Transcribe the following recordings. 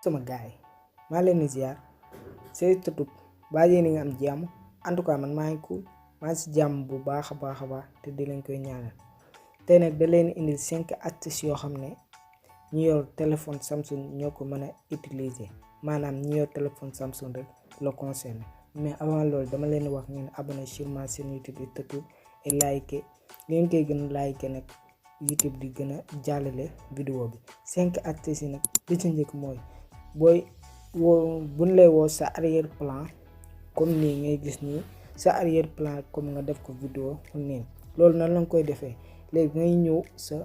sama gaay maa leen di ziar c'est tutub baa yéen nga am jàmm en tout cas man maa ngi cool maa ngi si jàmm bu baax a baax te di leen koy ñaanal tey nag da leen indil 5 astuces yoo xam ne ñi yor téléphone Samsung ñoo ko mën a utiliser maanaam ñi yor téléphone Samsung rek la concerne mais avant loolu dama leen wax ngeen abonné sur ma chaîne YouTube tutub et like ngeen koy gën a like nag YouTube di gën a jàllale vidéo bi 5 astuces yi nag li ci njëkk mooy buñ lay woo sa arrière plan comme nii ngay gis nii sa arrière plan comme nga def ko vidéo nii loolu nan la nga koy defee léegi ngay ñëw sa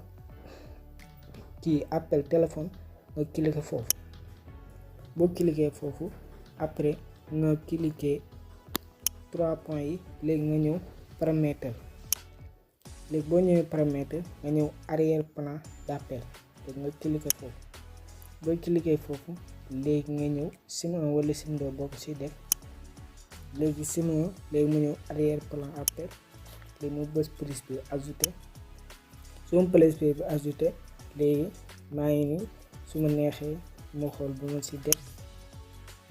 kii appel téléphone nga cliquer foofu boo cliquer foofu après nga cliquer 3 points yi léegi nga ñëw paramètre léegi boo ñëwee paramètre nga ñëw arrière plan d'appel léegi nga cliquer foofu boo cliquer foofu léegi nga ñëw sim 1 wala sim 2 boo ko si def léegi sim 1 léegi mu ñëw arrière plan appel léegi mu bës plus bi ajouté su ma plus bi ajouté léegi maa ngi nii su ma neexee moo xool bu ma si def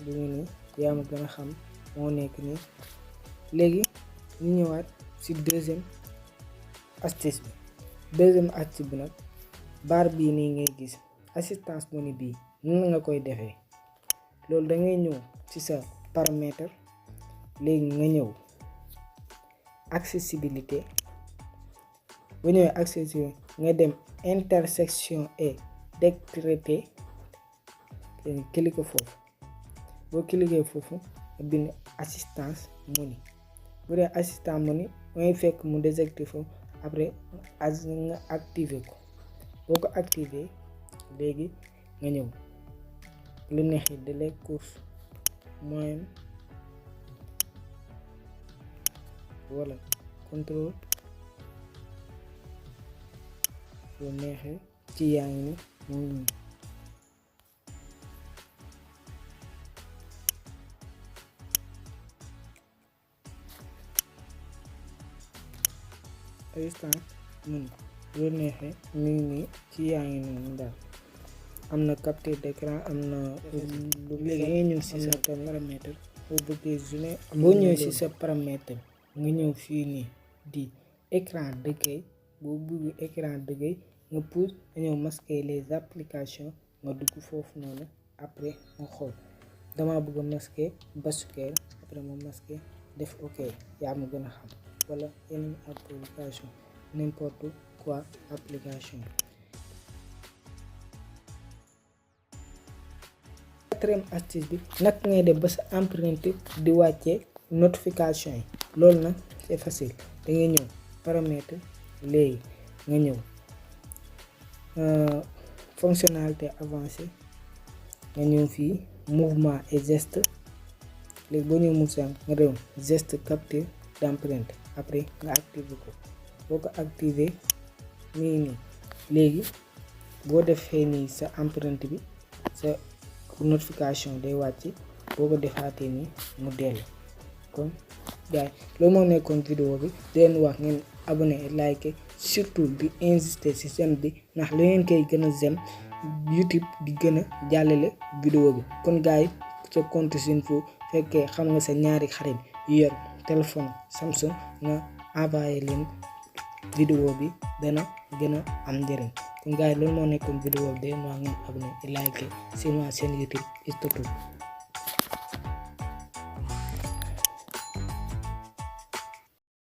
bu nga nii yaa ma gën a xam moo nekk nii léegi ñu ñëwaat si deuxième astuce bi nag barre bii nii ngay gis assistance menu bii nan nga koy defee loolu da ngay ñëw ci sa paramètre léegi nga ñëw accessibilité bu ñëwee accessibilité nga dem intersection et décréter léegi cliquer foofu boo cliquer foofu nga bind assistance menu bu dee assistant menu ngay fekk mu désactivé foofu après nga activer ko boo ko activer léegi nga ñëw lu neexee délai course moyenne wala contrôle lu neexee ci yaa ngi ni moom assistant mun lu neexee mi ngi nii ci yaa ngi nii daal am na capture d'écran am na léegi nga ñëw si sa paramètre boo bëggee zoomé boo ñëwee si sa paramètre nga ñëw fii nii di écran d'accueil boo bëgg écran d'accueil nga pousse nga ñëw masquer les applications nga dugg foofu noonu après nga xool dama bëgg a masquer basket après ma masquer def ok yaa ma gën a xam wala yeneen application n'importe quoi application. Quatrième astuce bi nag ngay def ba sa empreinte di wàccee notification yi loolu nag c'est facile da ngay ñëw paramètre léegi nga ñëw fonctionnalité avancée nga ñëw fii mouvement et geste léegi boo ñëw mouvement nga dem geste capture d'empreinte après nga activer ko boo ko activer nii léegi boo defee nii sa empreinte bi sa notification day wàcc boo ko defaatee nii mu dellu kon gaay loolu moo nekkoon vidéo bi di leen wax ngeen abonné et like surtout di insister ci chaîne bi ndax lu ngeen koy gën a j'aime YouTube di gën a jàllale vidéo bi kon gaay sa compte info fekkee xam nga sa ñaari xarit yu yor téléphone Samsung nga envoyé leen vidéo bi dana gën a am njëriñ kon gars yi loolu moo nekkoon vidéo bi de maa ngi abonné et like sur ma chaîne YouTube.